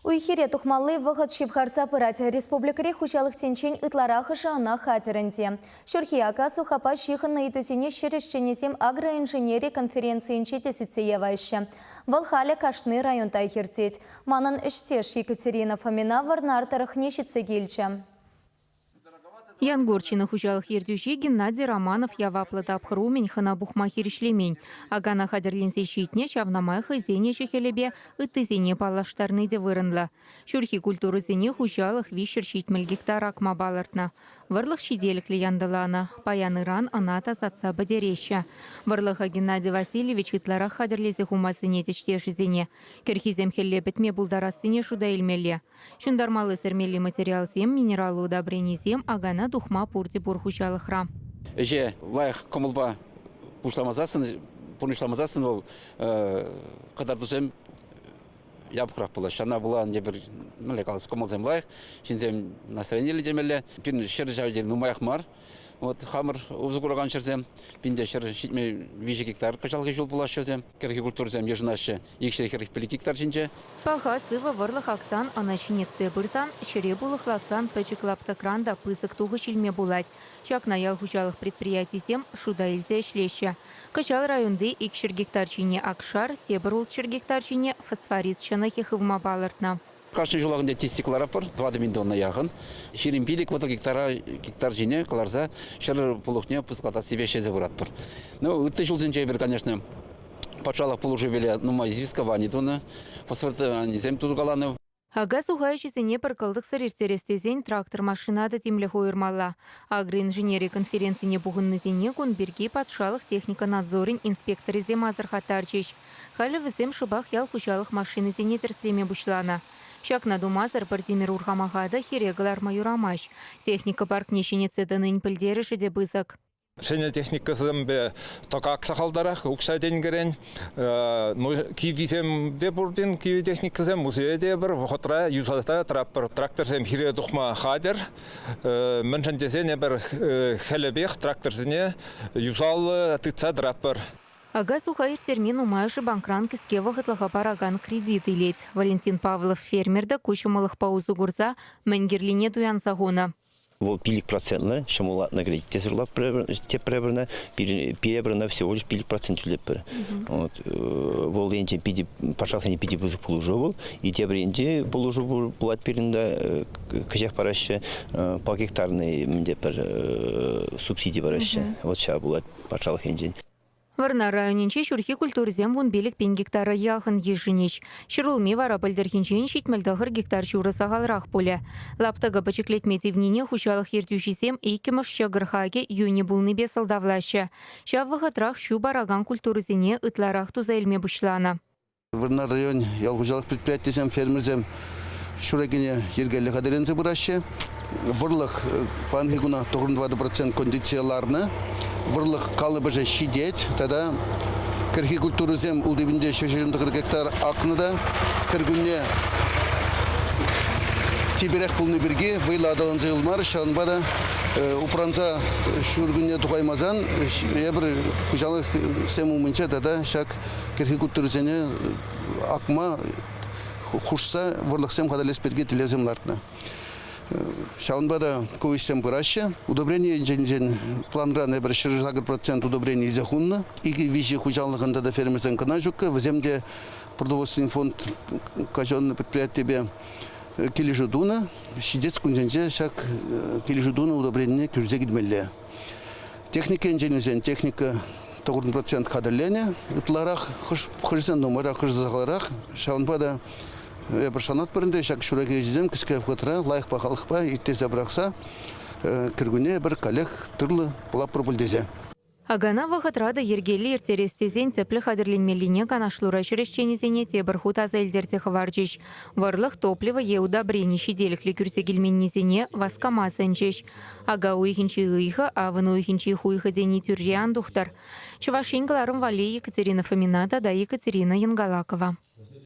Уй-хире тухмалли вӑхӑт ҫывхарса пырать. Республикӑри хуҫалӑхсенчен ытларахӑшӗ ӑна хатӗр ӗнтӗ. Ҫурхи ака-сухапа ҫыхӑннӑ ыйтусене ҫӗр ӗҫченӗсем агроинженери конференцийӗнче те сӳтсе яваҫҫӗ. Вӑл халӗ кашни районта иртет. Манӑн ӗҫтеш Екатерина Фомина Вӑрнар тӑрӑхне ҫитсе килчӗ. Янгорчино хуҫалӑх ертӳҫи Геннадий Романов яваплӑ тапхӑр умӗн хӑна пухма хирӗҫлемен. Акана хатӗрленсе ҫитнӗ, ҫавна май хӑйсен ӗҫӗ-хӗлӗпе ыттисене паллаштарни те вырӑнлӑ. Ҫурхи культурӑсене хуҫалӑх 370 гектар акма палӑртнӑ. Вӑрлӑх ҫителӗклӗ янтӑланӑ. Паян-ыран ӑна тасатса пӗтереҫҫӗ. Вӑрлӑха Геннадий Васильевич ытларах хатӗрлесе хума сӗнет ӗҫтешӗсене. Кӗрхисем хӗлле пӗтме пултарассине шута илмелле. Ҫунтармалли-сӗрмелли материалсем, минераллӑ удобренисем акана тухма пурте пур хуҫалӑхра. Ӗҫе лайӑх кӑмӑлпа пуҫламасассӑн, пурнӑҫламасассӑн вӑл кӑтартусем япӑхрах пулаҫҫӗ. Ҫавна пула ӗнтӗ пӗр мӗнле калас, кӑмӑлсем лайӑх, ҫынсем настроениллӗ темелле. Пирӗн ҫӗр ҫав тери нумаях мар. Вот хамӑр усӑ куракан ҫӗрсем пинте 173 гектар кӑҫалхи ҫул пулаҫҫӗ вӗсем. Кӗрхи культурӑсем йышӑнаҫҫӗ 245 гектар ҫинче. Паха сывӑ вӑрлӑх аксан, ӑна ҫӗнетсе пырсан, ҫӗре пулӑхлатсан пӗчӗк лаптӑкран та пысӑк тухӑҫ илме пулать. Ҫакна ял хуҫалӑх предприятисем шута илсе ӗҫлеҫҫӗ. Кӑҫал районти 200 гектар ҫине акшар, тепӗр 600 гектар ҫине фосфорит ҫӑнӑхӗ хывма палӑртнӑ. Кашни ҫулах ӗнтӗ тислӗк кӑларатпӑр, 4 000 тонна яхӑн. 25 вӑтӑр гектара гектар ҫине кӑларса ҫӗр пулӑхне пысӑклатассипе ӗҫлесе пыратпӑр. Ну, ытти ҫулсенче эпир, конечно, патшалӑх пулӑшӑвӗпе нумай известковани тунӑ, фосфорнисем тукаланӑ. Ака-суха ӗҫӗсене пӗр кӑлтӑксӑр ирттерес тесен трактор-машина та тимлӗх уйӑрмалла. Агроинженери конференцине пухӑннисене кун пирки патшалӑх техника надзорӗн инспекторӗсем асӑрхаттарчӗҫ. Халӗ вӗсем шӑпах ял хуҫалӑх машинисене тӗрӗслеме пуҫланӑ. Ҫакна тумасӑр пӗр тимӗр урхамаха та хире кӑларма юрамасть. Техника паркне ҫӗнетсе тӑнин пӗлтерӗшӗ те пысӑк. Ҫӗнӗ техникӑсемпе тӑкак сахалтарах укҫа-тенкӗрен. Ну, киввисем те пур-тен, кивӗ техникӑсем музее те пӗр вӑхӑтра юсаса тӑратпӑр. Тракторсем хире тухма хатӗр. Мӗншӗн тесен эпир хӗлӗпех тракторсене юсавлӑ тытса тӑратпӑр. Ака-суха ирттерме нумайӑшӗ банкран кӗске вӑхӑтлӑха паракан кредит илет. Валентин Павлов фермер та ку ҫӑмӑллӑхпа усӑ курса мӗн кирлине туянса хунӑ. Вӑл 5 процентлӑ ҫӑмӑллатнӑ кредит тесе тепре пире всего лишь 5% тӳлетпӗр. Вот, вӑл енчен питӗ патшалӑх питӗ пысӑк пулӑшу вӑл. И тепӗр енче пулӑшу пулать пирӗн да кӗҫех параҫҫӗ по гектарный мӗнде пӗр субсиди параҫҫӗ. Вот ҫав пулать патшалӑх енчен. Вӑрнар районӗнче ҫурхи культурӑсем 15 000 гектара яхӑн йышӑнӗҫ. Ҫӗрулми вара пӗлтӗрхинчен 79 гектар ҫурӑ сахалрах пулӗ. Лаптӑка пӗчӗклетме тивнине хуҫалӑх ертӳҫисем иккӗмӗш ҫӑкӑр хакӗ йӳнӗ пулнипе сӑлтавлаҫҫӗ. Ҫав вӑхӑтрах ҫу паракан культурӑсене ытларах туса илме пуҫланӑ. Вӑрнар район ял хуҫалӑх предприятийӗсем, фермерсем ҫуракине йӗркеллӗ хатӗрленсе пыраҫҫӗ. Вӑрлӑх паянхи куна 94% кондицие ларнӑ. Вӑрлӑх калӑпӑшӗ ҫитет тата кӗрхи культурӑсем ултипинче 129 гектар акнӑ та кӗркунне типерех пулни пирки вӑйлӑ аталанса юлмарӗҫ. Ҫавӑнпа та упранса ҫуркунне тухаймасан эпир хуҫалӑхсем умӗнче тата ҫак кӗрхи культурӑсене акма хушса вӑрлӑхсем хатӗрлес пирки тӗллевсем лартнӑ. Ҫавӑнпа та ку ӗҫсем пыраҫҫӗ. Удобрени енчен планран эпир 108% удобрени илсе хунӑ. Икӗ-виҫӗ хуҫалӑхӑн тата фермерсен кӑна ҫуккӑ. Вӗсем те продовольственный фонд казенный предприятипе килӗшӳ тунӑ. Ҫитес кунсенче ҫак килӗшӳ тунӑ удобренине кӳрсе килмелле. Техника енчен техника 90% хатӗрленӗ. Ытларах хӑшӗсем нумайрах, хӑшӗ сахалрах. Ҫавӑнпа та эпир шанатпӑр ӗнтӗ ҫак ҫураки ӗҫӗсем кӗске вӑхӑтра лайӑх пахалӑхпа ирттерсе пӑрахса кӗркунне эпир каллех тырлӑ пулатпӑр пуль тесе. Акана вӑхӑтра та йӗркеллӗ ирттерес тесен тӗплӗ хатӗрленмеллине канашлура ҫӗр ӗҫченӗсене тепӗр хут аса илтерсе хӑварчӗҫ. Вӑрлӑх, топливо е удобрени ҫителӗклӗ кӳрсе килменнисене васкама сӗнчӗҫ. Ака уйӑхӗнчи ыйхӑ, авӑн уйӑхӗнчи хуйхӑ тени тӳрре ан тухтӑр. Чӑваш Ен кӑларӑм валли Екатерина Фомина тата Екатерина Янгалакова.